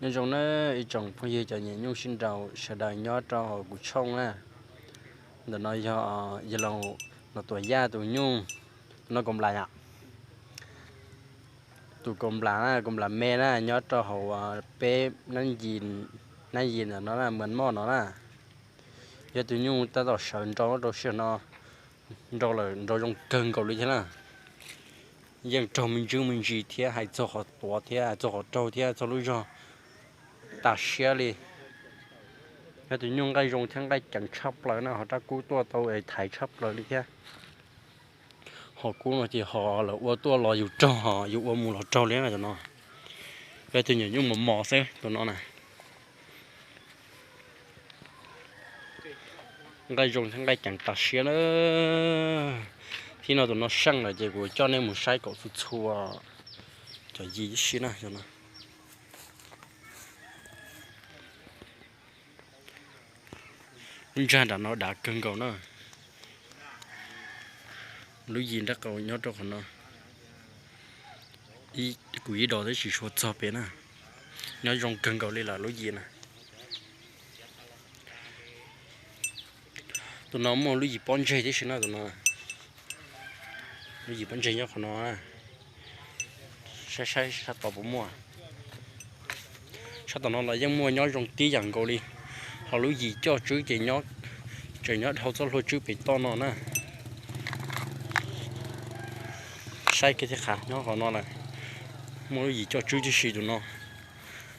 Nyob zoo na ib tsoom phooj ywg cov nyiam nyuj sib nraus sawv daws nyob rau hauv kuv tshooj na. Ntawm no yog yawg laus Nom Tuam Yaj tus nyuj, tus no kaus nplas yom. Tus kaus nplas na, kaus nplas me na, nyob rau hauv peb Nab Yis ntawm no na, Mas Moj no na. Yog tus nyuj tab tom sawv nrau rau sij hawm no, nrau lawm, nrau zoo kawg nkaus li thiab na. Yeej raug me ntsis me ntsis thiab, hais txog qhov tuav thiab, hais txog qhov raug thiab, txog lub zog tas siab li. Yog tus nyuj nqaij zoo thiab nqaij ceev tshaj plaws na, ho rab kub tuaj tau es thaiv tshaj plaws li thiab. Ho kub no ces ho lawv ua tuaj los yus raug, ho yus ua mus los raug li na tus no. Yog tus nyuam nyuj mos mos xwb tus no na. Nqaij zoo thiab nqaij ceev tas siab na. Thib no tus no seej lawm ces kuv coj nej mus saib kom txhua txhua cov yis tib si na. Lub ntsag nram no dav kawg nkaus na. Lub yis nrab qaum nyob rau qhov no. Kuv ib dos twb tsis tshua txog pem na. Nyob zoo kawg nkaus li lawm lub yis na. Tus no muaj lub yis pob ntseg tib si na tus no. Lub yis pob ntseg nyob qhov no. Saib saib sab tod puas muaj. Sab tom no los yeej muaj nyob zoo tib yam nkaus li. Ho lub yis coj tswb ces nyob, tseem nyob dhau txoj hlua tswb pem toj no na. Saib kiag thiab qhav nyob qhov no lawm. Muaj lub yis coj tswb tib si tus no.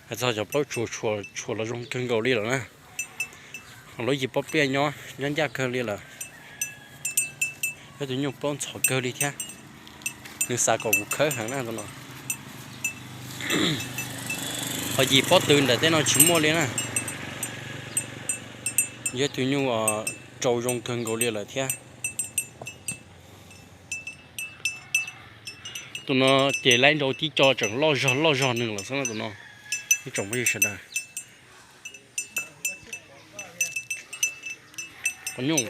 Hais txog cov plaub tsuas tshuam los zoo kawg nkaus li lawm na. Ho lub yis pob pliaj nyob nyob ncaj kawg li lawm. Yog tus nyuj plaub ntxhov kawg li thiab. Nws xav kom kuv khawb heev na tus no. Ho yis pob tw nram tej no tsis muaj li na. Yog tus nyuj rau zoo kawg nkaus li lawm thiab. Tus no ces laib nrau tib co tseem loj zog loj zog nws lawm xwb na tus no. Ib tsoom phooj ywg sawv daws. Qhov nyuj.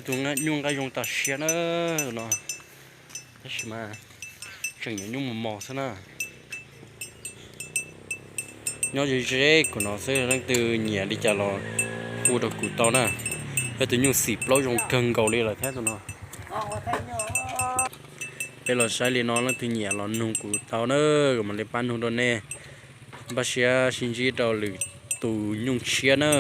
Tus nyuj nqaij zoo tas siab na tus no. Tab sis mas tseem nyuam nyuj mos mos xwb na. Nyob ze ze kuv no xwb, leej twg nyiam li cas los hu rau kuv tau na. Yog tus nyuj xim plaub zoo kawg nkaus li lawm thiab tus no. Peb los saib li no leej twg nyiam los nug kuv tau na, kuv mam li pab nug rau nej. Npaj siab sib ntsib rau lwm tus nyuj tshiab na.